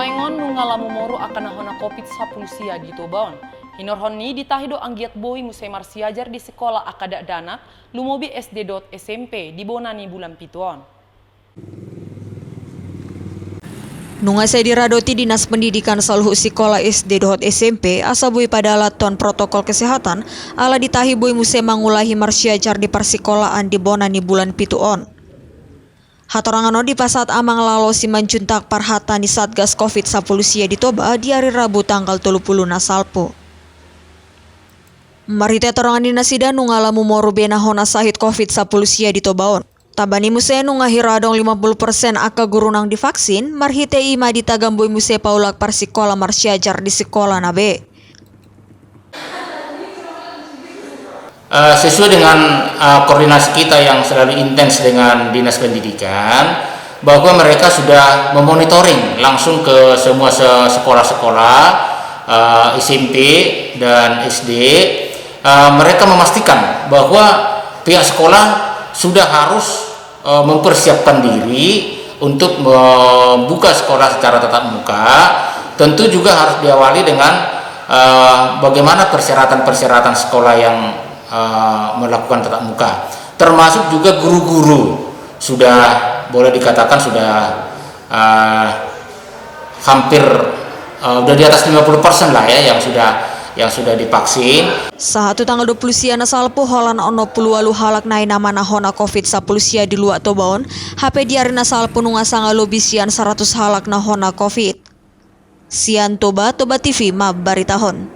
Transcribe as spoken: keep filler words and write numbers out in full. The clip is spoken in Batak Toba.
Songon nunga lamu moru angka na hona covid sampulu sia di Toba on. Hinorhon ni i ditahi do anggiat boi muse marsiajar di sikola angka dakdanak, lumobi S D dohot S M P di bona ni bulan pitu on. Nunga sai diradoti Dinas Pendidikan saluhut sikola S D dohot S M P asa boi padalathon protokol kesehatan, ala ditahi boi muse mangulahi marsiajar di parsikolaan di bona ni bulan pitu on. Hatorangan on dipasahat Amang Lalo Simanjuntak, parhata ni Satgas covid sampulu sia di Toba, di ari Rabu tanggal tolu pulu na salpu. Marhite hatorangan ni nasida, nunga lamu moru be na hona sahit covid sampulu sia di Toba on. Tamba ni i muse, nunga hira adong lima pulu persen angka guru naung divaksin, marhite i ma ditagam boi muse paulak parsikola marsiajar di sikolana be. Eh, sesuai dengan, eh, koordinasi kita yang selalu intens dengan Dinas Pendidikan, bahwa mereka sudah memonitoring langsung ke semua se-, sekolah-sekolah, eh, S M P dan S D. Eh, mereka memastikan bahwa pihak sekolah sudah harus, eh, mempersiapkan diri untuk membuka sekolah secara tatap muka. Tentu juga harus diawali dengan, eh, bagaimana persyaratan-persyaratan sekolah yang, eh, melakukan tatap muka. Termasuk juga guru-guru sudah, boleh dikatakan sudah, eh, hampir, eh, udah di atas lima puluh persen lah ya yang sudah, yang sudah divaksin. Sahat tu tanggal dua pulu sia na salpu, holan onom pulu ualu halak nai nama na hona covid sampulu sia di luat Toba on, hape di ari na salpu nunga sanga lobi sian saratus halak na hona covid. Sian Toba, Toba T V mambaritahon.